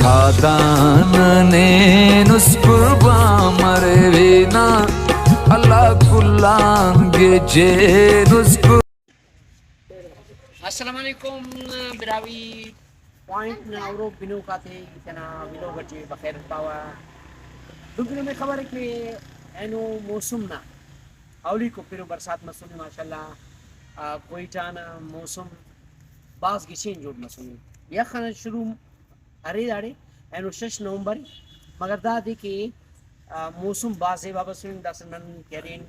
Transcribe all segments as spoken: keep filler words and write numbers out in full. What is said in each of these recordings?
شادان نینس قربان مریوے نا، اللہ کل آن گچین اس قربان۔ السلام علیکم براہوئی پوائنٹ نا ہروک بنوک آتے کنا ویلوگ اٹی بخیر پاوہ۔ دنکہ نمے خبر ء کہ اینو موسم نا اولیکو پھرو برسات مسنے ماشاءاللہ، آ، کوئٹہ نا موسم بھاز گچین جوڑ مسنے۔ یخ ئنا شروع ارے داڑے، اینو شش نومبر ء، مگر دادے کہ، آ، موسم بھاز زیبا بسنے۔ داسہ نن کہ ارین،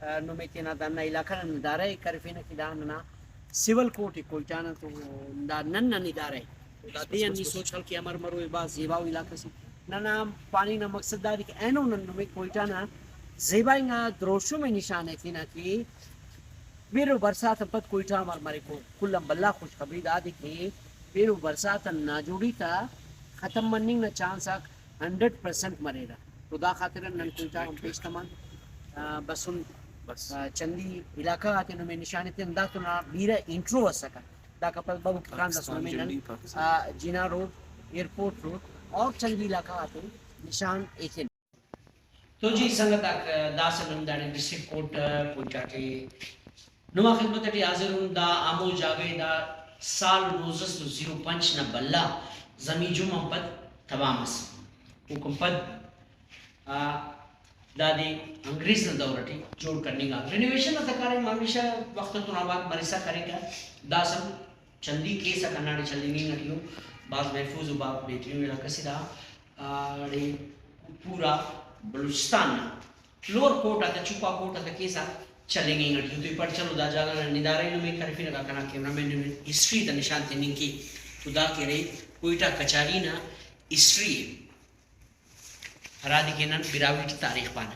آ، نمے تینا دانا علاقہ نا ندارہ ء کرفینہ کہ دا ننا سول کورٹ ء کوئٹہ نا، تو دا نن نا ندارہ ء۔ تو دا دے آن نی سوچ خل کہ امر مروئے، بھاز زیباؤ علاقہ سے۔ ننا پاننگ نا مقصد دادے کہ اینو نن نمے کوئٹہ نا زیبا انگا دروشم ء نشان ء تینا کہ پھرو برسات آن پد کوئٹہ امر مریک۔ کل آن بھلا خوشخبری دادے کہ پھرو برسات آن ناجوڑی تا ختم مننگ نا چانس آک ہنڈریڈ پرسینٹ مریرہ۔ تو دا خاطر آن نن کوئٹہ غان پیش تمان، آ، بسن، بس۔ آ، چندی علاقہ غاتے نمے نشان ایتن، ہندا تو نا بیرہ انٹرو اسکہ۔ داکا پد بابو پاکستان نمے نن، جنڈی پاکستان۔ آ، جناح روڈ، ایئرپورٹ روڈ اور چندی علاقہ غاتے نشان ایتن۔ تو جی سنگت آک، داسہ نم داڑے ڈسٹرکٹ کورٹ کوئٹہ ٹی نما خدمت ٹی حاضر ان۔ دا ہمو جاگہ ء دا سال نوزدہ سو زیرو پنچ نا بھلا زمی جم آن پد تباہ مس۔ اوکان پد، آ، دادے انگریز نا دور ٹی جوڑ کننگا۔ رینوویشن نا تا کاریم ہمیشہ وخت تون آباد مرسا کریکہ۔ داسہ چندی کیس آک ہنداڑے چلینگنگ ٹی ء، بھاز محفوظ و بھاز بہترین علاقہ سے دا۔ آڑے پورا بلوچستان نا لوور کورٹ آتا، چپا کورٹ آتا کیس آک چلینگنگ ٹی ء۔ تو ای پڑ چلو دا جاگہ نا ندارہ ء نمے کرفینہ، دا کنا کیمرہ مین نمے ہسٹری تا نشان تننگ کے۔ تو دا کہ ارے کوئٹہ کچاری نا ہسٹری ء، ہرادے کہ نن براہوئی ٹی تاریخ پانہ۔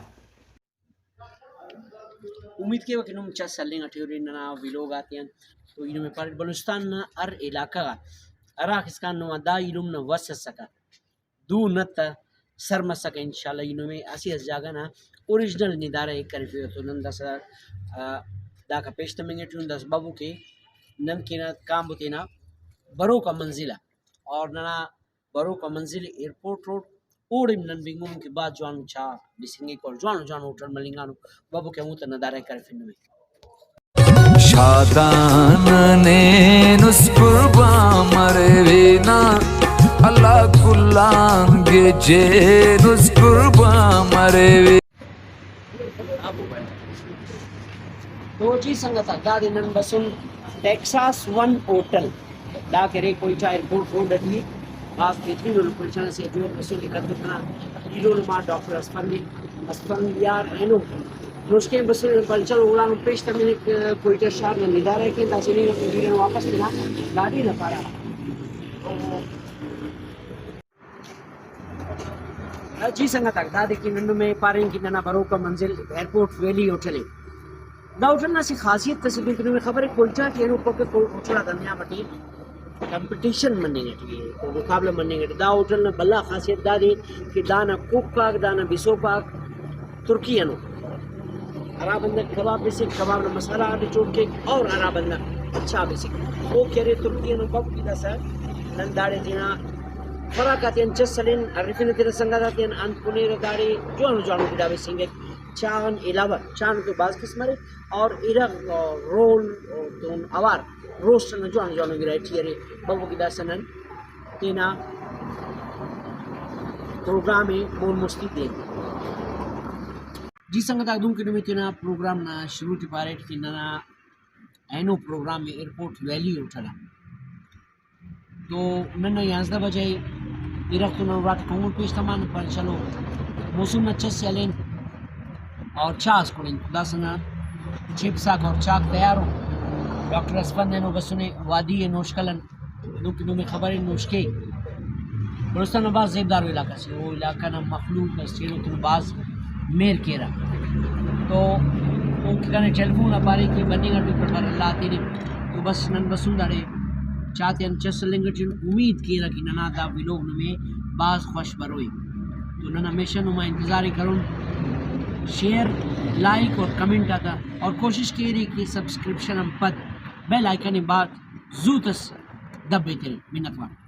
امید کیوہ کہ نم چس ہلنگ ٹی ہورے ننا ویلوگ آتیان۔ تو ای نمے پاریٹ بلوچستان نا ہر علاقہ غا ہراخ اسکان نما دا ایلم نا وس اسکہ، دو نت آ سر مسکہ، انشاءاللہ ای نمے اسہ اسہ جاگہ نا اوریجنل ندارہ ء کرفیوہ۔ تو نن داسہ، آ، داکا پیش تمنگ ٹی ان۔ داسہ بابو کہ نن کینہ کانبو تینا بروکا منزل آ اور ننا بروکا منزل ایئرپورٹ روڈ، اوڑے نن بنگن کہ بھاز جوانو چاء بسنگک اور جوانو جوانو ہوٹل ملنگانو، بابو کہ ہموتا ندارہ کرفنہ۔ شادان نینس قربان مریوے نا، اللہ کل آن گچین اس قربان مریوے۔ تو جی سنگت آک، دادے نن بسن ٹیکساس ون ہوٹل، دا کہ ارے کوئٹہ ایئرپورٹ روڈ اٹی، بھاز بہترین لوکیشن اسے جوڑ مسنے۔ کتو کنا ہیرو نما ڈاکٹر اسفند، اسفندیار اینو نوشکے بسنے، بلچن اوڑان پیش تمنک کوئٹہ شار نا ندارہ کے۔ داسہ نی ویڈیو واپس تینا گاڈی نا پارہ۔ جی سنگت آک، دادے کہ نن نمے پارین کہ ننا بروکا منزل ایئرپورٹ ویلی ہوٹل ء۔ دا ہوٹل نا اسہ خاصیت اسے دنکہ نمے خبر ء، کوئٹہ ٹی اینو پک کو-، ہوٹل آتا نیام اٹی کمپٹیشن مننگ اٹی ء، مقابلہ مننگ اٹی۔ دا ہوٹل نا بھلا خاصیت دادے کہ دانا کوک آک، دانا بسوک آک، ترکی ہنو۔ ہرا بندغ کباب بسک، کباب نا مسالہ غاتے چوٹ کیک اور ہرا بندغ چاء بسک، او کہ ارے ترکی ہنو۔ بابو کہ داسہ نن داڑے تینا خوراک آتیان چس ہلین، ہرفنہ تینا سنگت آتیان، انت کنیرہ داڑے جوانو جوانو گڑا بسنگک، چاء آن علاوہ۔ چاء نا تو بھاز قسم ارے اور ارغ رول تون اوار روسٹ نا جوانو جوانو گڑا ٹی ارے۔ بابو کہ داسہ نن تینا پروگرام ء مون مستی دین۔ جی سنگت آک، دنکہ نمے تینا پروگرام نا شروع ٹی پاریٹ کہ ننا اینو پروگرام ء ایئرپورٹ ویلی ہوٹل آ۔ تو نن یازدہ بجہ ء، ارغ تو نن اراٹی کہول پیش تمان، پر چلو موسم نا چس ء ہلین اور چاء اس کنین۔ داسہ نا چپس آک اور چاک تیار ء۔ ڈاکٹر اسفند اینو بسنے وادی ء نوشکل آن۔ دنکہ نمے خبر ء نوشکے بلوچستان نا بھاز زیبدارو علاقہ سے، او علاقہ نا مخلوق اس ٹی ایلو تون بھاز مہر کیرہ۔ تو اوفتے کنے ٹیلیفون آ پارے کہ بننگ اٹ ء، پر اللہ تینے۔ تو بس نن بسن داڑے چاء تیان چس ہلنگ اٹی ان۔ امید کیرہ کہ ننا دا ویلوگ نمے بھاز خوش بروئے۔ تو نن ہمیشہ نما انتظار ء کرون۔ شیئر، لائک اور کمنٹ آتا، اور کوشش کیرے کہ سبسکرپشن آن پد بیل آئیکن ء بھاز زوت اس دبیتنے۔ منت وار۔